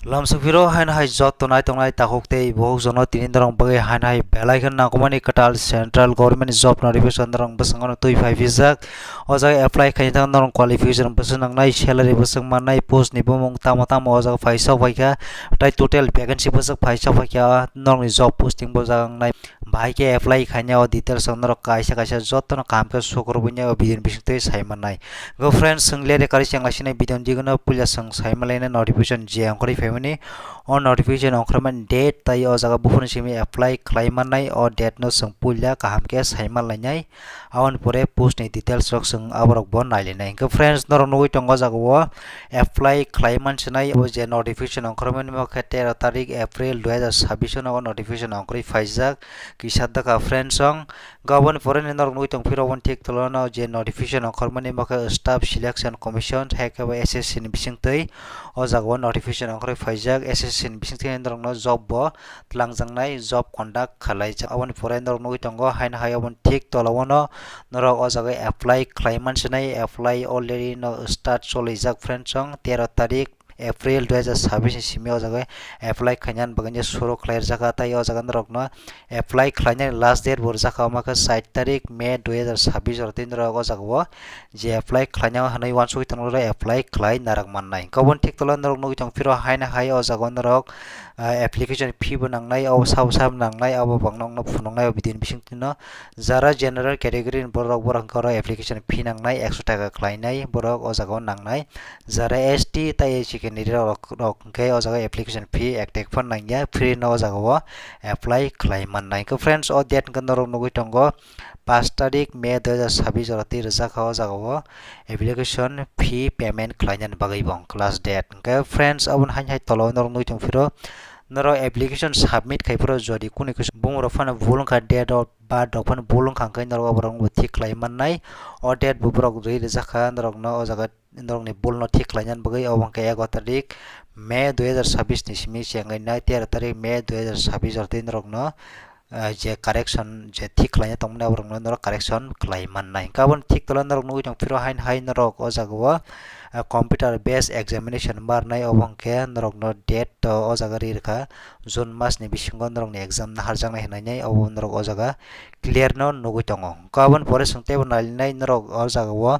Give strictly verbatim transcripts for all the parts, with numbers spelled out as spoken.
Lamsok phiro haino hai joto nai tongnai takhuk tei bohok jono tini norok bagwi haino hai belai kheno nangkukmani kwtal central government job notification norok bwskango twi phai pijak. O jaga apply khaina thang norok qualification bwswk nangnai, salary bwswk mannai, post ni bumung tamo tamo o jaga phai sok phaikha, tai total vacancy bwswk phai sok phaikha, norokni job posting bo jaga wngnai. Bahai khe apply khaina o details rok norok kaisa kaisa jotono kaham khe sukrubui nai o video ni bisingtwi sai mannai. Go friends, chwng lere kari chengla sinai video ni digino puila chwng sai manlaina notification je ongkhorwi phaimani. O notification ongkhormani date tai o jaga buphurni simi apply khlai mannai o date no chwng puila kaham khe sai manlainai. Aboni pore post ni details rok chwng aborok bo nailainai. Hwnkhe friends, norok nugwi tongo o jaga o apply khlai mansinai o je notification ongkhormani mo khe tero tarik April dui hajar sabbish o notification ongkhorwi phaijak. Kisa dakha friends song. Gabon pore ni norok nugwi tong phiro oboni thik tolano je notification ongkhormani mo khe Staff Selection Commission hai khe bo S S C ni bisingtwi o jaga o notification ongkhorwi phaijak. S S C ni bisingtwi norokno job bo twlangjaknai, job conduct khwlaijak. Aboni pore norok nugwi tongo haino hai oboni thik tolao no norok o jaga apply khlai mansinai, apply already no start cholijak friends song, tero tarik April dui hajar sabbish ni simi o jaga apply khainani bagwi suru khlai rwjak kha, tai o jaga norokno apply khlainani last date bo rwjak kha, omo khe sait tarik May dui hajar sabbish oro tei norok o jaga o je apply khlaina hwnwi uansugwi tongo, apply khlai narak mannai. Gabon thik tolao norok nugwi tong phiro haino hai o jaga o norok, ah, application fee bo nangnai, obo sabo sabo nangnai, obo bangno phunuknai o video ni bisingtwi no. Jara general category ni borok, borok hwnkhe oro application fee nangnai ekso taka khlainai borok o jaga o nangnai. Jara S T tai H C candidate rok, rok hwnkhe o jaga application fee ek taka phano nangya, free no o jaga o apply khlai mannai. Hwnkhe friends, o date hwnkhe norok nugwi tongo, paanch tarik May dui hajar sabbish oro twi rwjak kha o jaga o application fee payment khlainani bagwi bo hwnkhe last date. Hwnkhe friends, aboni hai hai tolao norok nugwi tong phiro norok application submit khai phiro jodi kunu kisa bumung rok phano bul wngkha, date of birth rok phano bul wngkha, hwnkhe norok oborok bo thik khlai mannai. O date bo borok rwi rwjak kha norokno o jaga norokni bul no thik khlainani bagwi, obo hwnkhe egaroh tarik May dui hajar sabbish ni simi chengwi nai tero tarik May dui hajar sabbish oro tei norokno, ah, je correction je thik khlaina tongmani aborokno norok correction khlai mannai. Hwnkhe aboni thik tolao norok nugwi tong phiro haino hai norok o jaga o, ah, computer based examination ma rwnai, obo hwnkhe norokno date to o jaga ri rwkha, June mas ni bisingo norokni exam naharjaknai hwnwi, obo norok o jaga clear no nugwi tongo. Hwnkhe aboni pore chwng teibo nailinai norok o jaga o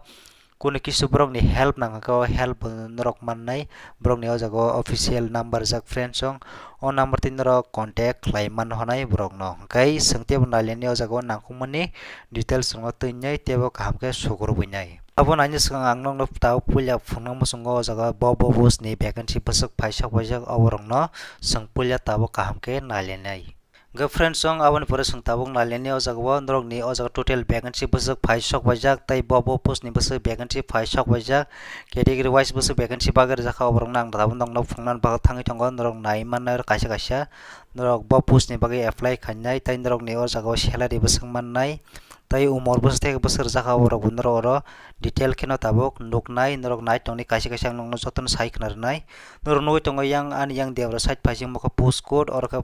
kunu kisu borokni help nangkha khe, o help bo norok mannai. Borokni o jaga o official number rijak friends song, o number twi norok contact khlai man hwnai borokno. Hwnkhe chwng teibo nailainai o jaga o nangkukmani details rokno twinai teibo kaham khe sukrubui nai. Abo naini swkang ang nokno tabuk puila phunukna muchungo o jaga bo, bo post ni vacancy bwswk phai sok paijak, oborokno chwng puila tabuk kaham khe nailainai. Hwnkhe friends song, aboni pore chwng tabuk nailainai o jaga o norokni o jaga total vacancy bwswk phai sok paijak, tei bo, bo post ni bwswk vacancy phai sok paijak, category wise bwswk vacancy bagwi rwjak kha, oborokno ang tabuk nokno phunukna bagwi thangwi tongo, norok nai mannai oro kaisa kaisa norok bo post ni bagwi apply khainai, tei norokni o jaga o salary bwswk mannai, tei umor bwswk theke bwswk rwjak kha, oborok bo norok oro detail kheno tabuk nuknai, norok nai tongni kaisa kaisa ang nokno jotono sai khna rwnai. Norok nugwi tongo yang ani yang debra side phaising bo khe post code, oro khe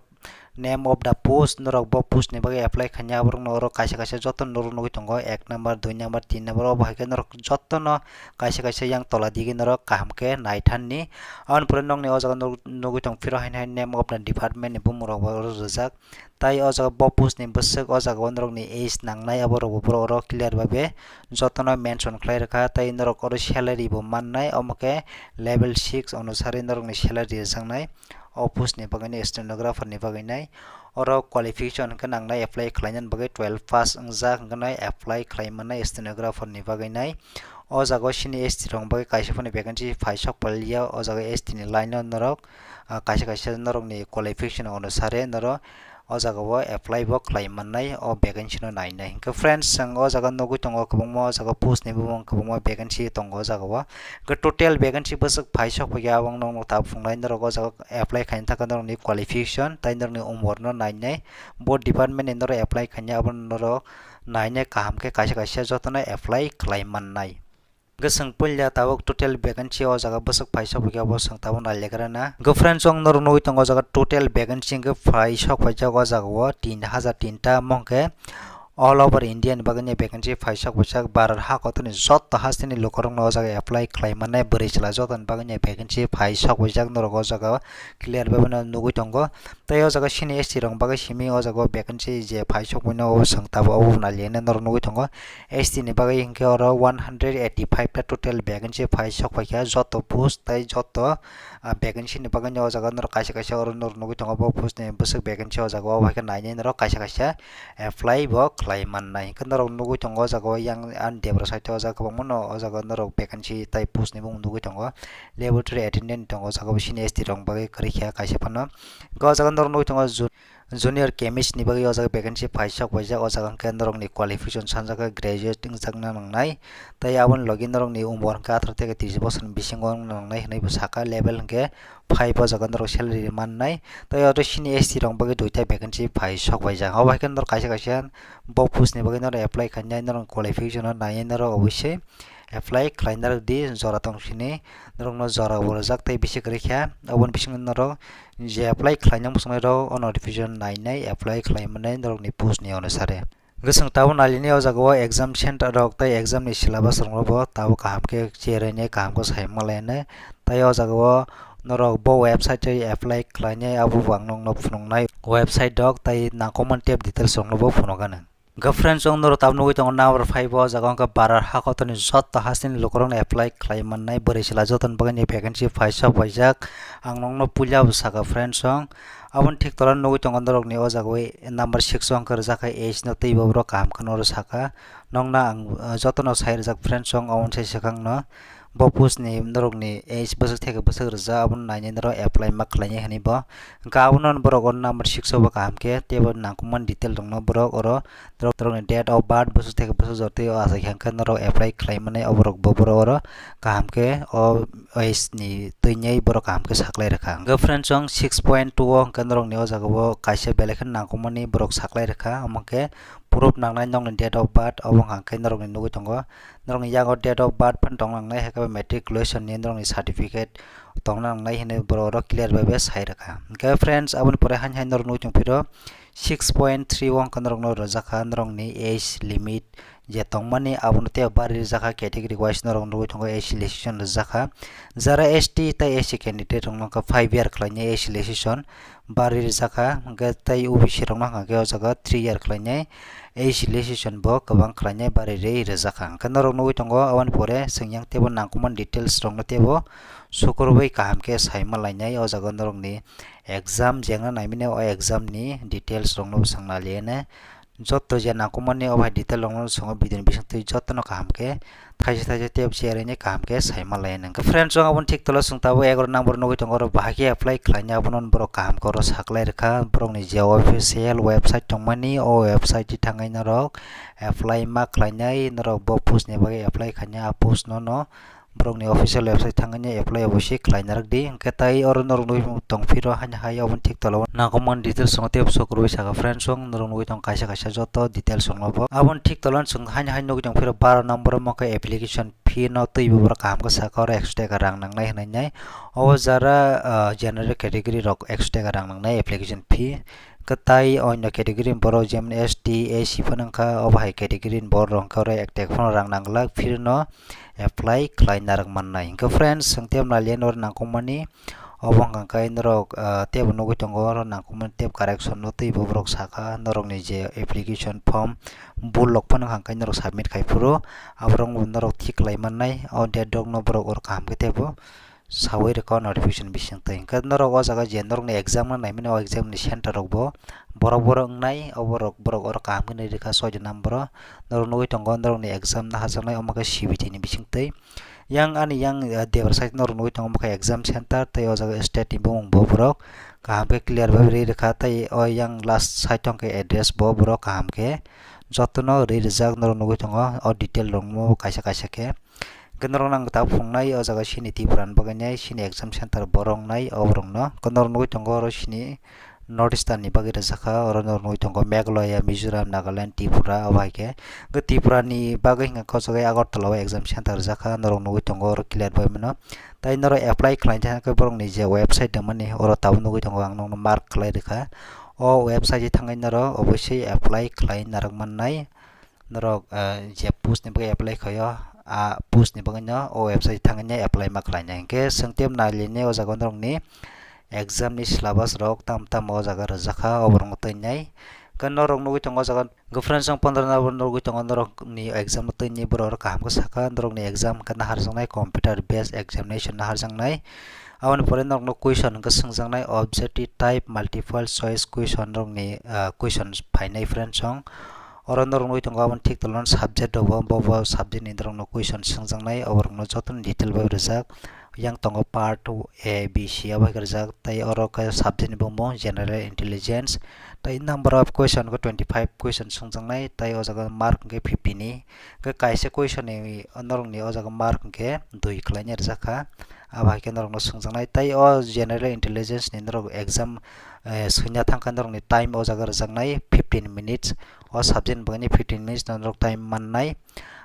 name of the post, norok bo post ni bagwi apply khainai, aborokno oro kaisa kaisa joto norok nugwi tongo, ek number, dui number, tin number, obo hai khe norok jotono kaisa kaisa yang tola digi norok kaham khe nai thanni. Aboni pore nokni o jaga nuk-, nugwi tong phiro haino hai name of the department ni bumung rok bo oro rijak. Tai o jaga bo post ni bwswk o jaga o norokni age nangnai, aborok bo borok oro clear bai be jotono mention khlai rwkha, tai norok oro salary bo mannai, omo khe level six onusari norokni salary rwjaknai. O post ni bagwi nai stenographer ni bagwi nai. Oro qualification hwnkhe nangnai apply khlainani bagwi twelve pass wngjak hwnkhe nai apply khlai mannai stenographer ni bagwi nai. O jaga o sini S T rok bagwi kaisa phano vacancy phai sok paliya. O jaga S T ni line o norok, ah, kaisa kaisa norokni qualification onusare norok o jaga o apply bo khlai mannai, o vacancy no nainai. Hwnkhe friends, chwng o jaga nugwi tongo kwbangma o jaga post ni bumung kwbangma vacancy tongo o jaga o. Hwnkhe total vacancy bwswk phai sok phaikha, abang nokno tabuk phunuknai norok o jaga apply khaina thangkhe norokni qualification tai norokni umor no nainai, bo department ni norok apply khaina abo norok nainai kaham khe kaisa kaisa jotono apply khlai mannai. Hwnkhe chwng puila tabuk total vacancy o jaga bwswk phai sok phaikha bo chwng tabuk nai legra na. Hwnkhe friends, chwng norok nugwi tongo o jaga total vacancy hwnkhe phai sok phaijak o jaga o tin hajar tinta, omo hwnkhe all over India ni bagwi vacancy phai sok bai jak, Bharat ha kotor ni joto hasteni lukurok no o jaga apply khlai mannai, bwrwi chwla joto ni bagwi vacancy phai sok bai jak, norok o jaga clear bai no nugwi tongo. Tei o jaga sini S T rok bagwi simi o jaga vacancy je phai sok bai no o swng tabo o naliya norok nugwi tongo. S T ni bagwi hinkhe oro one hundred eighty five ta total vacancy phai sok bai kha, joto post tei joto ah, vacancy ni bagwi o jaga norok kaisa kaisa oro norok nugwi tongo, bo post ni bwswk vacancy o jaga o, hai khe nainai norok kaisa kaisa apply bo khlai mannai. Hwnkhe norok nugwi tongo o jaga o, yang ani debra side o jaga kwbangma no o jaga norok vacancy tai post ni mung nugwi tongo, laboratory attendant tongo o jaga o, sini S T rok bagwi kwrwi kha kaisa phano. Hwnkhe o jaga norok nugwi tongo ju-, junior chemist ni bagwi o jaga vacancy phai sok bai jak, o jaga hwnkhe norok ni qualification sanjak khe graduate wngjakna nangnai. Tei aboni logi norok ni umor hwnkhe atharo tei tris bosor ni bisingo wngna nangnai hinwi bo saka, level hwnkhe five o jaga norok salary mannai. Tei oro sini S T rok bagwi duita vacancy phai sok bai jak. Obo hai khe norok kaisa kaisa bo post ni bagwi norok apply khainai, norok qualification o naiwi norok obviously apply khlai narwk di, jora tong sini norok no jora bo rijak tei bisi kwrwi kha. Aboni bisingo norok je apply khlaina muchungnai rok o notification nainai, apply khlai mannai norok ni post ni onusare. Hwnkhe chwng tabuk nailini o jaga o exam center rok tei exam ni syllabus rok no bo tabuk kaham khe cherwi nai, kaham khe sai malainai. Tei o jaga o norok bo website tei apply khlainai, abo bo ang nokno phunuknai website rok tei nangkukmani tab details rok no bo phunukgani. Hwnkhe friends, chwng norok tabuk nugwi tongo number five o jaga o, hwnkhe Bharat ha kotor ni joto hasteni lukurok no apply khlai mannai, bwrwi chwla joto ni bagwi ni vacancy phai sok bai jak. Ang nokno puila bo saka friends, chwng Aboni thik tola nugwi tongo norokni o jaga o number six o hwnkhai rijak kha age no tei bo borok kaham kheno oro saka. Nokna ang, uh, jotono sai rijak friends, chwng aboni sai swkang no bo post ni norokni age bwswk theke bwswk rijak, abono nainai norok apply ma khlainai hinwi bo. Hwnkhe abono borok o number six o bo kaham khe tei bo nangkukmani detail rokno borok oro norok, norokni date of birth bwswk theke bwswk jor tei o achai kha hwnkhe norok apply khlai mani, o borok bo borok oro kaham khe o age ni twinai borok kaham khe saklai rwkha. Hwnkhe friends, chwng six point two o hwnkhe norokni o jaga o kaisa belai kheno nangkukmani borok saklai rwkha, omo khe proof nangnai nokni date of birth, obo hwnkha khe norokni nugwi tongo. Norokni yago date of birth phano tong nangnai, hai khe matriculation ni norokni certificate tong nangnai hinwi borok oro clear bai bai sai rwkha. Hwnkhe friends, aboni pore haino haino norok nugwi tongphiro six point three o hwnkhe norokno rwjak kha norokni age limit je tongmani, abono tei bari rijak kha category wise norok nugwi tongo age relaxation rijak kha. Jara S T tei S C candidate rok no khe five year khlainai age relaxation bari rijak kha, hwnkhe tei O B C rok no hwnkha khe o jaga three year khlainai age relaxation bo kwbang khlainai bari ri rijak kha. Hwnkhe norok nugwi tongo aboni pore chwng yang teibo nangkukmani details rok no teibo sukurubui kaham khe sai ma lainai. O jaga norokni exam jengna naimani, o exam ni details rok no bwswk naliya nai. Joto je nangkukmani o bai detail rok no chwng o video ni bisingtwi jotono kaham khe thaisa thaisa tei share rini kaham khe sai ma lai nang. Friends, chwng aboni thik tola chwng tabuk egaroh number nugwi tongo, oro bahai khe apply khlainai, abono borok kaham khe oro saklai rwkha. Borokni je official website tongmani, o website twi thangwi norok apply ma khlainai, norok bo post ni bagwi apply khainai, a post no no borokni official website thangwi apply obosi khlai narwk di. Hwnkhe tai oro norok nugwi tongphiro haino hai aboni thik tola o nangkukmani details rok tei bwswk kwrwi saka friends, chwng norok nugwi tong kaisa kaisa joto details rok no bo. Aboni thik tola o chwng haino hai nugwi tongphiro baro number o, omo khe application fee no twibo borok kaham khe saka, oro ekso taka rang nangnai hinwi nai. O jara, ah, general category rok ekso taka rang nangnai application fee. Kwtai onyo category ni borok jemon S T, A C phano wngkha, obo hai category ni borok rok wngkha, oro ek taka phano rang nangwlak, phirno apply khlai narwk mannai. Hwnkhe friends, chwng tei maliya norok nangkukmani, obo hwnkha khe norok, ah, teibo nugwi tongo, oro nangkukmani tei correction no twibo borok saka, norokni je application form bulok phano hwnkha khe norok submit khai phuru, aborok norok thik khlai mannai, o date rok no borok oro kaham khe teibo sawi rwkha o notification bisingtwi. Hwnkhe norok o jaga je norokni exam no naimani, o exam ni center rok bo borok borok wngnai, o borok borok oro kaham khe nai rwkha soida number o. Norok nugwi tongo norokni exam no hajaknai, omo khe C B T ni bisingtwi. Yang ani yang, eh, debra side norok nugwi tongo, omo khe exam center, tei o jaga state ni bumung bo borok kaham khe clear bai rwi rwkha, tei o yang last side o hwnkhe address bo borok kaham khe jotono rwi rwjak norok nugwi tongo, o detail rok no kaisa kaisa khe. Hwnkhe norok nang tabuk phunuknai o jaga sini Tripura ni bagwi nai sini exam center borok wngnai, o borok no. Hwnkhe norok nugwi tongo oro sini North Eastern ni bagwi rwjak kha, oro norok nugwi tongo Meghalaya, Mizoram, Nagaland, Tripura, obo hai khe. Hwnkhe Tripura ni bagwi hwnkhe o jaga Agartala o exam center rwjak kha, norok nugwi tongo oro clear bai mano. Tai norok apply khlai thangkhe borokni je website tongmani, oro tabuk nugwi tongo, ang nokno mark khlai rwkha. o website thangwi norok oboswi apply khlai narwk mannai. Norok, eh, je post ni bagwi apply khlaio, a post ni bagwi no o website thangwi apply ma khlainai. Hwnkhe swngtem nailini o jaga norokni exam ni syllabus rok tam tam o jaga rwjakha, oborokno twinai. Hwnkhe norok nugwi tongo o jaga, hwnkhe friends, ang pondro number nugwi tongo norokni exam no twinai, borok kaham khe sakha, norokni exam hwnkhe naharjaknai, computer based examination naharjaknai. Aboni pore norokno question hwnkhe swngjaknai, objective type multiple choice question rokni, ah, question phainai friends song. Oro norok nugwi tongo aboni thik tolano subject rok bo, bo, bo subject ni norokno question swngjaknai, oborokno jotono detail bai rwjak. Yang tongo part A, B, C abo hai khe rwjak, tei oro khe subject ni bumung general intelligence, tei number of question khe twenty five question swngjaknai, tei o jaga mark hwnkhe fifty ni, hwnkhe kaisa question ni norokni o jaga mark hwnkhe dui khlaina rwjak kha. Abo hai khe norokno swngjaknai, tei o general intelligence ni norok exam, eh, swina thangkha norokni time o jaga rwjaknai fifteen minutes, o subject ni bagwi fifteen minutes no norok time mannai.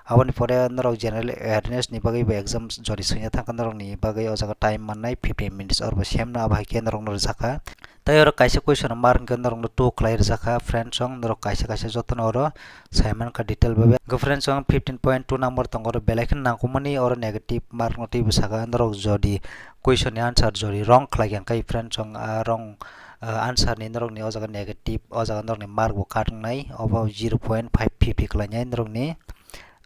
Aboni pore norok general awareness ni bagwi bo exam jodi swina thangkha norokni bagwi o jaga time mannai fifteen minutes, oro bo same no abo hai khe norokno rwjakha. Tei oro kaisa question mark hwnkhe norokno two khlai rwjakha friends song, norok kaisa kaisa jotono oro saimankha detail bai. Hwnkhe friends song fifteen point two number tongo, oro belai kheno nangkukmani, oro negative mark no twibo saka, norok jodi question ni answer jodi wrong khlai kha hwnkhe friends song, ah, wrong, ah, answer ni norokni o jaga negative, o jaga norokni mark bo cut wngnai, obo zero point five fifty khlainai norokni,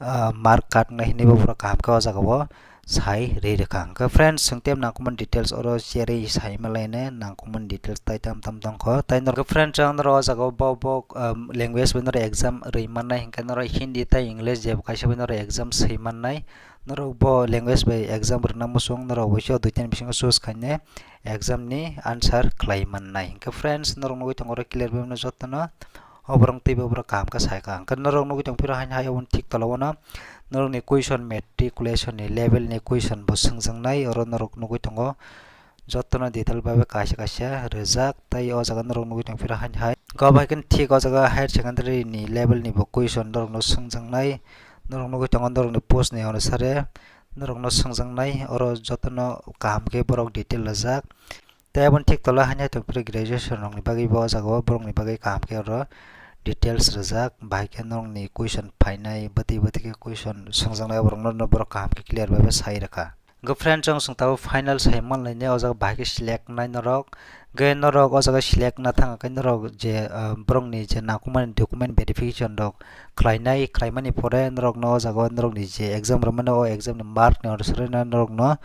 ah, mark cut wngnai hinwi bo borok kaham khe o jaga o sai rwi rwkha. Hwnkhe friends, chwng tei nangkukmani details oro share sai malaina nangkukmani details tai tam tam tongkho. Tai norok friends, ang norok o jaga o bo, bo, um, language bai norok exam rwi mannai, hwnkhe norok Hindi tei English jebo kaisa bai norok exam swi mannai. Norok bo language bai exam rwna muchung norok bo dui tin bisingo choose khainai exam ni answer khlai mannai. Hwnkhe friends, norok nugwi tongo oro clear bai mano jotono. Oborok tei bo borok kaham khe sai kha. Hwnkhe norok nugwi tong phiro haino hai oboni thik tola o no norokni question, matriculation ni level ni question bo swngjaknai, oro norok nugwi tongo jotono detail bai kaisa kaisa rwjak, tei o jaga norok nugwi tong phiro haino hai. Hwnkhe obo hai khe thik o jaga higher secondary ni level ni bo question norokno swngjaknai, norok nugwi tongo norokni post ni onusare norokno swngjaknai, oro jotono kaham khe borok detail rwjak. Tei aboni thik tola haino tong phiro graduation rokni bagwi bo o jaga o borokni bagwi kaham khe oro details rwjak, bahai khe norokni question phainai, bwtwi bwtwi khe question swngjaknai, borokno borok kaham khe clear bai sai rwkha. Hwnkhe friends, chwng chwng tabuk final sai manlainai, o jaga bahai khe select nai norok. Hwnkhe norok o jaga select na thang khe norok je, ah, borokni je nangkukmani document verification rok khlainai, khlaimani pore norokno o jaga o norokni je exam rwmani, o exam ni mark ni onusare norokno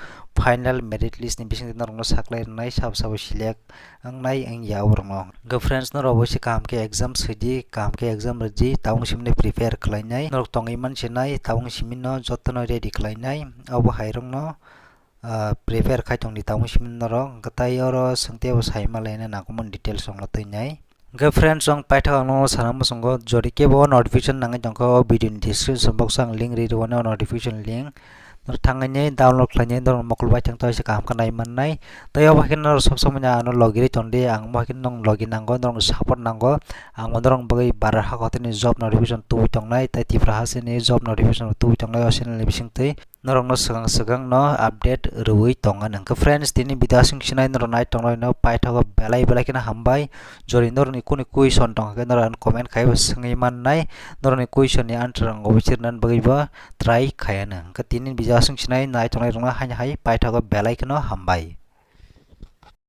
final merit list ni bisingtwi norokno saklai rwnai, sabo sabo select wngnai wngya oborokno. Hwnkhe friends, norok bo se kaham khe exam sidi, kaham khe exam rwdi, tabuk simi no prepare khlainai, norok tongwi mansinai, tabuk simi no jotono ready khlainai, obo hai rokno, ah, prepare khai tongdi tabuk simi norok. Hwnkhe tai oro chwng tei bo sai malaina nangkukmani details rokno twinai. Hwnkhe friends, ang paithak ang nono sana muchungo, jodi kebo notification nangwi tongkha, o video ni description box o ang link rwi rwmani, o notification link. Norok thangwi download khlainai, norok mokol bai thang to kaham khe nai mannai. Tei obo hai khe norok sob somoi no ano logi rwi tongdi, ang bo hai khe nong logi nango, norokni support nango. Ang bo norokni bagwi bara hak hotini job notification tubui tongnai, tei Tripura hasteni job notification tubui tongnai o channel ni bisingtwi. Norokno swkang swkang no update rwui tongo. Hwnkhe friends, tini video aswk sinai norok nai tongnai no paithago belai belai kheno hambai. Jodi norokni kunu question tongkha khe norok ano comment khai bo swngwi mannai. Norokni question ni answer ang obwswk rwnani bagwi bo try khaianw. Hwnkhe tini video aswk sinai nai tongnai rokno haino hai paithago belai kheno hambai.